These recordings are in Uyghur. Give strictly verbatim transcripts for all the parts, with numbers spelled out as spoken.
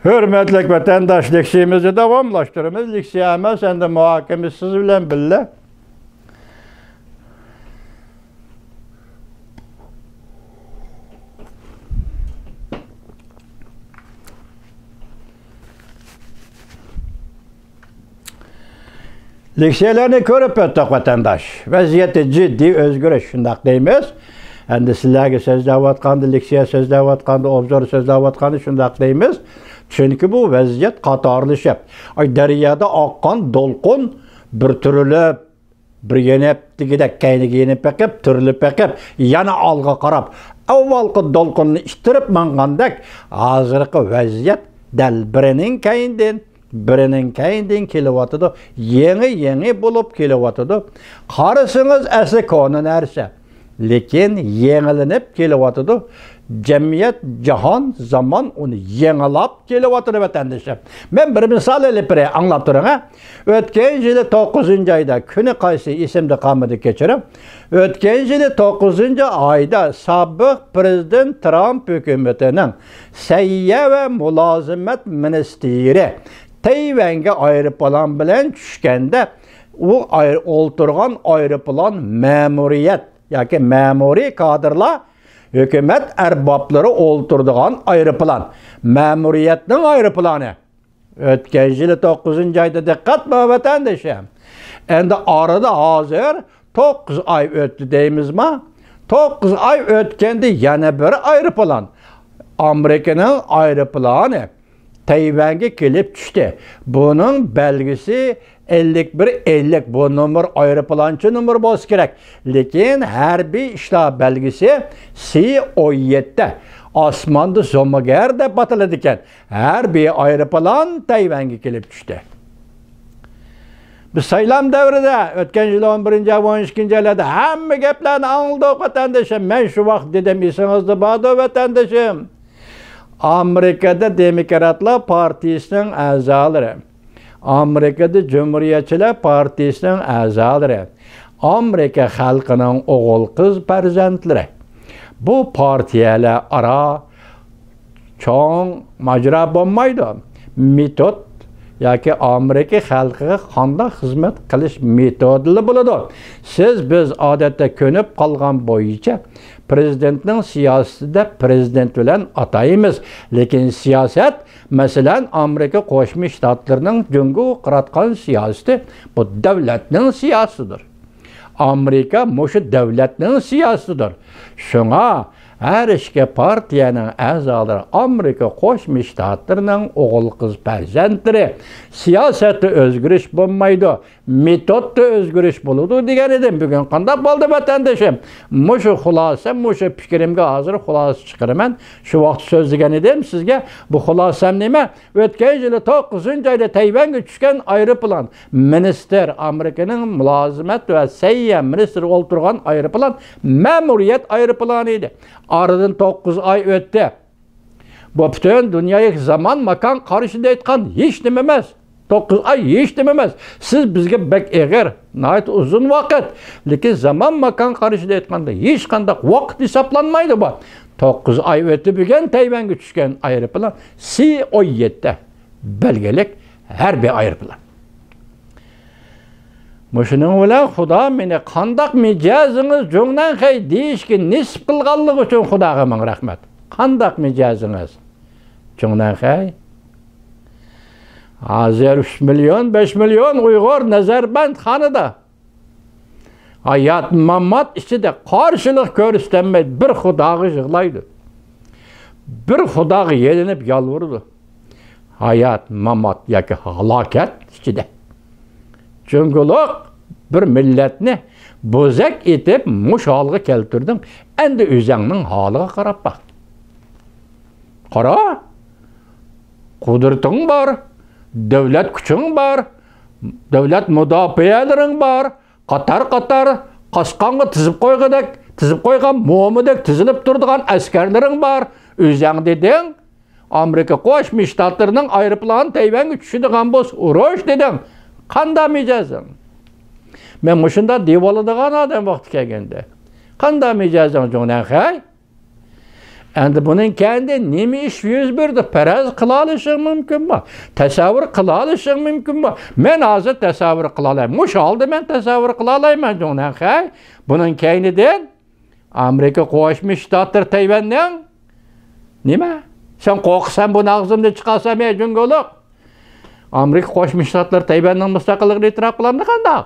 ھۆرمەتلىك ۋەتەنداش، لېكسىيەمىزنى داۋاملاشتۇرىمىز. لېكسىيە ئەمەس، ئەمدى مۇھاكىمە سىز بىلەن بىللە. لېكسىيەلەرنى كۆرۈپ ئۆتتۇق، ۋەتەنداش. ۋەزىيەتتە جىددىي ئۆزگىرىش، شۇنداق دەيمىز. ئەمدى سىلەرگە سۆزلەۋاتقاندا، لېكسىيە سۆزلەۋاتقاندا، ئوبزور سۆزلەۋاتقاندا شۇنداق دەيمىز. چۈنكى بۇ ۋەزىيەت قاتارلىشىپ، ئاي، دەريادا ئاققان دولقۇن بىر تۈرۈلۈپ، بىر يېنىپ دېگۈدەك كەينىگە يېنىپ بېقىپ، تۈرۈلۈپ بېقىپ، يەنە ئالغا قاراپ، ئاۋۋالقى دولقۇننى ئىتتىرىپ ماڭغاندەك، ھازىرقى ۋەزىيەت دەل بىرىنىڭ كەينىدىن، بىرىنىڭ كەينىدىن كېلىۋاتىدۇ. يېڭى، يېڭى بولۇپ كېلىۋاتىدۇ. قارىسىڭىز، ئەسلى كونا نەرسە. لېكىن يېڭىلىنىپ كېلىۋاتىدۇ. جەمئىيەت، جاھان، زامان ئۇنى يېڭىلاپ كېلىۋاتىدۇ، ۋەتەندىشىم. مەن بىر مىسال ئېلىپ بېرەي، ئاڭلاپ تۇرۇڭ، ھە. ئۆتكەن يىلى توققۇزىنچى ئايدا، كۈنى قايسى ئېسىمدە قالمىدى، كەچۈرۈڭ. ئۆتكەن يىلى توققۇزىنچى ئايدا سابىق پىرېزىدېنت ترامپ ھۆكۈمىتىنىڭ سەھىيە ۋە مۇلازىمەت مىنىستىرى تەيۋەنگە ئايروپىلان بىلەن چۈشكەندە، ئۇ ئاير-، ئولتۇرغان ئايروپىلان مەمۇرىيەت ياكى مەمۇرىي كادىرلار، ھۆكۈمەت ئەربابلىرى ئولتۇرىدىغان ئايروپىلان، مەمۇرىيەتنىڭ ئايروپىلانى. ئۆتكەن يىلى توققۇزىنچى ئايدا، دىققەت بۇ، ۋەتەندىشىم. ئەمدى ئارىدا ھازىر توققۇز ئاي ئۆتتى دەيمىزما؟ توققۇز ئاي ئۆتكەندە يەنە بىر ئايروپىلان، ئامېرىكىنىڭ ئايروپىلانى تەيۋەنگە كېلىپ چۈشتى. بۇنىڭ بەلگىسى ئەللىك بىر ئەللىك، بۇ نومۇر ئايروپىلانچە نومۇر بولسا كېرەك. لېكىن ھەربىي ئىشلار بەلگىسى سى ئون يەتتە، ئاسماندا زومىگەر دەپ ئاتىلىدىكەن. ھەربىي ئايروپىلان تەيۋەنگە كېلىپ چۈشتى. بىز سايلام دەۋرىدە، ئۆتكەن يىل ئون بىرىنچى ئاي، ئون ئىككىنچى ئايلاردا ھەممە گەپلەرنى ئاڭلىدۇق، ۋەتەندىشىم. مەن شۇ ۋاقىت دېدىم، ئېسىڭىزدە باردۇ، ۋەتەندىشىم. ئامېرىكىدا دېموكراتلار پارتىيىسىنىڭ ئەزالىرى، ئامېرىكىدا جۇمھۇرىيەتچىلەر پارتىيىسىنىڭ ئەزالىرى، ئامېرىكا خەلقىنىڭ ئوغۇل-قىز پەرزەنتلىرى. بۇ پارتىيەلەر ئارا چوڭ ماجىرا بولمايدۇ. مېتود ياكى ئامېرىكا خەلقىگە قانداق خىزمەت قىلىش مېتودىلا بولىدۇ. سىز، بىز ئادەتتە كۆنۈپ قالغان بويىچە پىرېزىدېنتنىڭ سىياسىتى دەپ پىرېزىدېنت بىلەن ئاتايمىز. لېكىن سىياسەت، مەسىلەن، ئامېرىكا قوشما شتاتلىرىنىڭ جۇڭگوغا قاراتقان سىياسىتى، بۇ دۆلەتنىڭ سىياسىتىدۇر. ئامېرىكا مۇشۇ دۆلەتنىڭ سىياسىتىدۇر. شۇڭا ھەر ئىككى پارتىيەنىڭ ئەزالىرى ئامېرىكا قوشما شتاتلىرىنىڭ ئوغۇل-قىز پەرزەنتلىرى. سىياسەتتە ئۆزگىرىش بولمايدۇ، مېتودتا ئۆزگىرىش بولىدۇ دېگەن ئىدىم. بۈگۈن قانداق بولدى، ۋەتەندىشىم؟ مۇشۇ خۇلاسە، مۇشۇ پىكرىمگە ھازىر خۇلاسە چىقىرىمەن. شۇ ۋاقىت سۆزلىگەن ئىدىم سىزگە. بۇ خۇلاسەم نېمە؟ ئۆتكەن يىلى توققۇزىنچى ئايدا تەيۋەنگە چۈشكەن ئايروپىلان، مىنىستىر، ئامېرىكىنىڭ مۇلازىمەت ۋە سەھىيە مىنىستىرى ئولتۇرغان ئايروپىلان مەمۇرىيەت ئايروپىلانى ئىدى. ئارىدىن توققۇز ئاي ئۆتتى. بۇ پۈتۈن دۇنيايى زامان ماكان قارىشىدا ئېيتقان ھېچ نېمە ئەمەس. توققۇز ئاي ھېچ نېمە ئەمەس. سىز بىزگە بەك ئېغىر، ناھايىتى ئۇزۇن ۋاقىت. لېكىن زامان ماكان قارىشىدا ئېيتقاندا ھېچقانداق ۋاقىت ھېسابلانمايدۇ بۇ. توققۇز ئاي ئۆتتى بۈگۈن تەيۋەنگە چۈشكەن ئايروپىلان سى ئون يەتتە بەلگىلىك ھەربىي ئايروپىلان. مۇشۇنىڭ بىلەن خۇدا مېنى قانداق مىجەزىڭىز جۇڭنەنخەي دېيىشكە نېسىپ قىلغانلىقى ئۈچۈن خۇداغا مىڭ رەھمەت. قانداق مىجەزىڭىز جۇڭنەنخەي؟ ھازىر ئۈچ مىليون، بەش مىليون ئۇيغۇر نەزەربەندخانىدا. ھايات، مامات ئىچىدە قارشىلىق كۆرسىتەلمەيدۇ. بىر خۇداغا يىغلايدۇ. بىر خۇداغا يېلىنىپ يالۋۇرىدۇ. ھايات، مامات ياكى ھالاكەت ئىچىدە. جۇڭگولۇق بىر مىللەتنى بوزەك ئېتىپ مۇشۇ ھالغا كەلتۈردۈڭ. ئەمدى ئۆزەڭنىڭ ھالىغا قاراپ باق. قارا، قۇدرىتىڭ بار، دۆلەت كۈچۈڭ بار، دۆلەت مۇداپىئەلىرىڭ بار، قاتار-قاتار قاسقانغا تىزىپ قويغۇدەك، تىزىپ قويغان مومىدەك تىزىلىپ تۇرىدىغان ئەسكەرلىرىڭ بار. ئۆزەڭ دېدىڭ، ئامېرىكا قوشما شتاتلىرىنىڭ ئايروپىلانى تەيۋەنگە چۈشىدىغان بولسا ئۇرۇش دېدىڭ. قاندا مىجەزىڭ؟ مەن مۇشۇنداق دېيىۋالىدىغان ئادەم ۋاقتى كەلگەندە. قاندا مىجەزىڭ جۇڭنەنخەي؟ ئەمدى بۇنىڭ كەينىدە نېمە ئىش يۈز بەردى؟ پەرەز قىلالىشىڭ مۇمكىنمۇ؟ تەسەۋۋۇر قىلالىشىڭ مۇمكىنمۇ؟ مەن ھازىر تەسەۋۋۇر قىلالايمەن. مۇشۇ ھالدا مەن تەسەۋۋۇر قىلالايمەن، جۇڭنەنخەي. بۇنىڭ كەينىدىن ئامېرىكا قوشما شتاتلىرى تەيۋەننىڭ، نېمە؟ سەن قورقىسەن بۇنى ئاغزىمدىن چىقارسام، ئەي جۇڭگولۇق؟ ئامېرىكا قوشما شتاتلىرى تەيۋەننىڭ مۇستەقىللىقىنى ئېتىراپ قىلامدۇ قانداق؟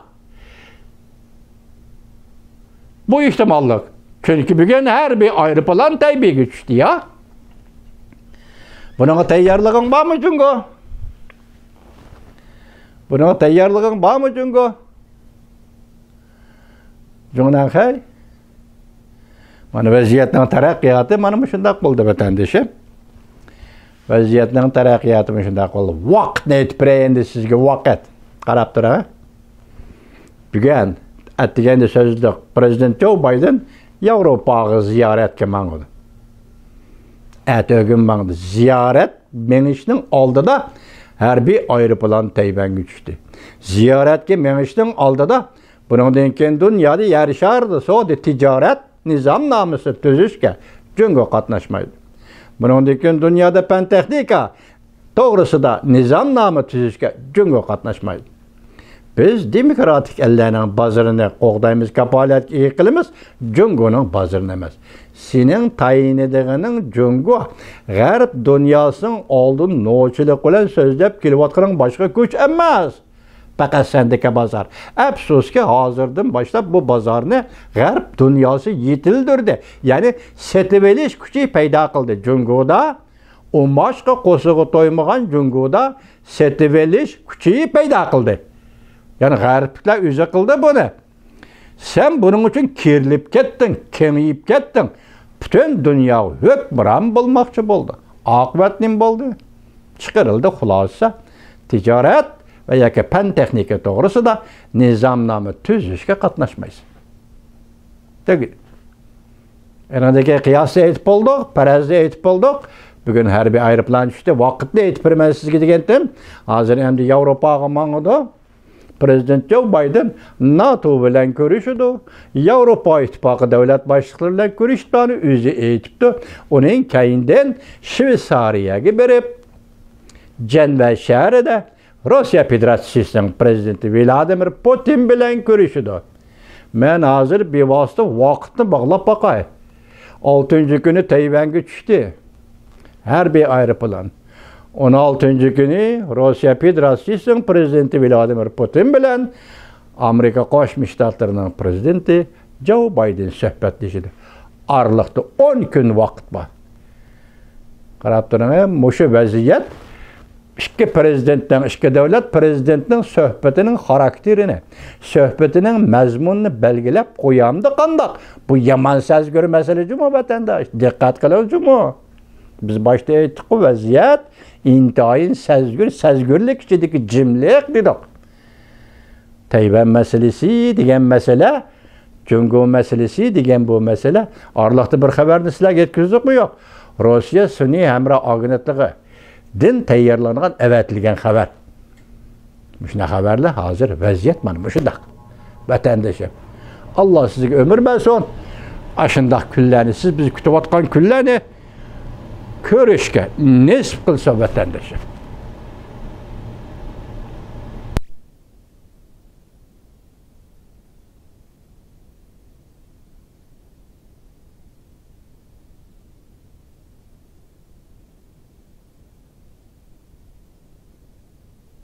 بۇ ئېھتىماللىق. چۈنكى بۈگۈن ھەربىي ئايروپىلان تەيبېيگە چۈشتى يا. بۇنىڭغا تەييارلىقىڭ بارمۇ جۇڭگو؟ بۇنىڭغا تەييارلىقىڭ بارمۇ جۇڭگو؟ جۇڭنەنخەي. مانا ۋەزىيەتنىڭ تەرەققىياتى مانا مۇشۇنداق بولدى، ۋەتەندىشىم. ۋەزىيەتنىڭ تەرەققىياتى مۇشۇنداق بولدى. ۋاقىتنى ئېيتىپ بېرەي ئەمدى سىزگە، ۋاقىت. قاراپ تۇرۇڭ. بۈگۈن ئەتىگەندە سۆزلىدۇق. پرېزىدېنت جو بايدېن ياۋروپاغا زىيارەتكە ماڭىدۇ. ئەتە ئۆگۈن ماڭدى. زىيارەت مېڭىشنىڭ ئالدىدا ھەربىي ئايروپىلان تەيۋەنگە چۈشتى. زىيارەتكە مېڭىشنىڭ ئالدىدا، بۇنىڭدىن كېيىن دۇنيادا يەر شارىدا سودا تىجارەت نىزامنامىسى تۈزۈشكە جۇڭگو قاتناشمايدۇ. بۇنىڭدىن كېيىن دۇنيادا پەن تېخنىكا توغرىسىدا نىزامنامە تۈزۈشكە جۇڭگو قاتناشمايدۇ. بىز دېموكراتىك ئەللەرنىڭ بازىرىنى قوغدايمىز، كاپالەتكە ئىگە قىلىمىز، جۇڭگونىڭ بازىرىنى ئەمەس. سېنىڭ تايىنىدىغىنىڭ جۇڭگو، غەرب دۇنياسىنىڭ ئالدىن نوچىلىق بىلەن سۆزلەپ كېلىۋاتقىنىڭ باشقا كۈچ ئەمەس. پەقەت سەندىكى بازار. ئەپسۇسكى، ھازىردىن باشلاپ بۇ بازارنى غەرب دۇنياسى يېتىلدۈردى. يەنى سېتىۋېلىش كۈچى پەيدا قىلدى. جۇڭگودا ئۇماچقا قورسىقى تويمىغان جۇڭگودا سېتىۋېلىش كۈچى پەيدا قىلدى. يەنى غەربلىكلەر ئۆزى قىلدى بۇنى. سەن بۇنىڭ ئۈچۈن كېرىلىپ كەتتىڭ، كېڭىيىپ كەتتىڭ. پۈتۈن دۇنياغا ھۆكۈمران بولماقچى بولدى. ئاقىۋەت نېمە بولدى؟ چىقىرىلدى خۇلاسە. تىجارەت ۋە ياكى پەن تېخنىكا توغرىسىدا نىزامنامە تۈزۈشكە قاتناشمايسەن. تۈگىدى. ئېنىڭدىكى قىياسنى ئېيتىپ بولدۇق، پەرەزنى ئېيتىپ بولدۇق. بۈگۈن ھەربىي ئايروپىلان چۈشتى، ۋاقىتنى ئېيتىپ بېرىمەن سىزگە دېگەنتىم. ھازىر ئەمدى ياۋروپاغا ماڭىدۇ. پرېزىدېنت جو بايدېن ناتو بىلەن كۆرۈشىدۇ. ياۋروپا ئىتتىپاقى دۆلەت باشلىقلىرى بىلەن كۆرۈشۈپتۇ، ئۆزى ئېيتىپتۇ. ئۇنىڭ كەينىدىن شۋېتسارىيەگە بېرىپ، جەنۋە شەھىرىدە روسىيە فېدېراتسىيىسىنىڭ پرېزىدېنتى ۋلادىمىر پۇتىن بىلەن كۆرۈشىدۇ. مەن ھازىر بىۋاسىتە ۋاقىتنى باغلاپ باقاي. ئالتىنچى كۈنى تەيۋەنگە چۈشتى ھەربىي ئايروپىلان. ئون ئالتىنچى كۈنى روسىيە فېدېراتسىيىسىنىڭ پرېزىدېنتى ۋلادىمىر پۇتىن بىلەن ئامېرىكا قوشما شتاتلىرىنىڭ پرېزىدېنتى جو بايدېن سۆھبەتلىشىدۇ. ئارىلىقتا ئون كۈن ۋاقىت بار. قاراپ تۇرۇڭ، مۇشۇ ۋەزىيەت ئىككى پرېزىدېنتنىڭ، ئىككى دۆلەت پرېزىدېنتنىڭ سۆھبىتىنىڭ خاراكتېرىنى، سۆھبىتىنىڭ مەزمۇنىنى بەلگىلەپ قويامدۇ قانداق؟ بۇ يامان سەزگۈر مەسىلە جۇمۇ، ۋەتەنداش. دىققەت قىلىڭ جۇمۇ. بىز باشتا ئېيتتۇققۇ، ۋەزىيەت ئىنتايىن سەزگۈر، سەزگۈرلۈك ئىچىدىكى جىملىق دېدۇق. تەيۋەن مەسىلىسى دېگەن مەسىلە، جۇڭگو مەسىلىسى دېگەن بۇ مەسىلە، ئارىلىقتا بىر خەۋەرنى سىلەرگە يەتكۈزدۇقمۇ يوق؟ روسىيە سۈنئىي ھەمراھ ئاگېنتلىقىدىن تەييارلانغان، ئەۋەتىلگەن خەۋەر. مۇشۇنداق خەۋەرلەر ھازىر، ۋەزىيەت مانا مۇشۇنداق. ۋەتەندىشىم، ئاللا سىزگە ئۆمۈر بەرسۇن. ئاشۇنداق كۈنلەرنى، سىز بىز كۈتۈۋاتقان كۈنلەرنى كۆرۈشكە نېسىپ قىلسا، ۋەتەندىشىم.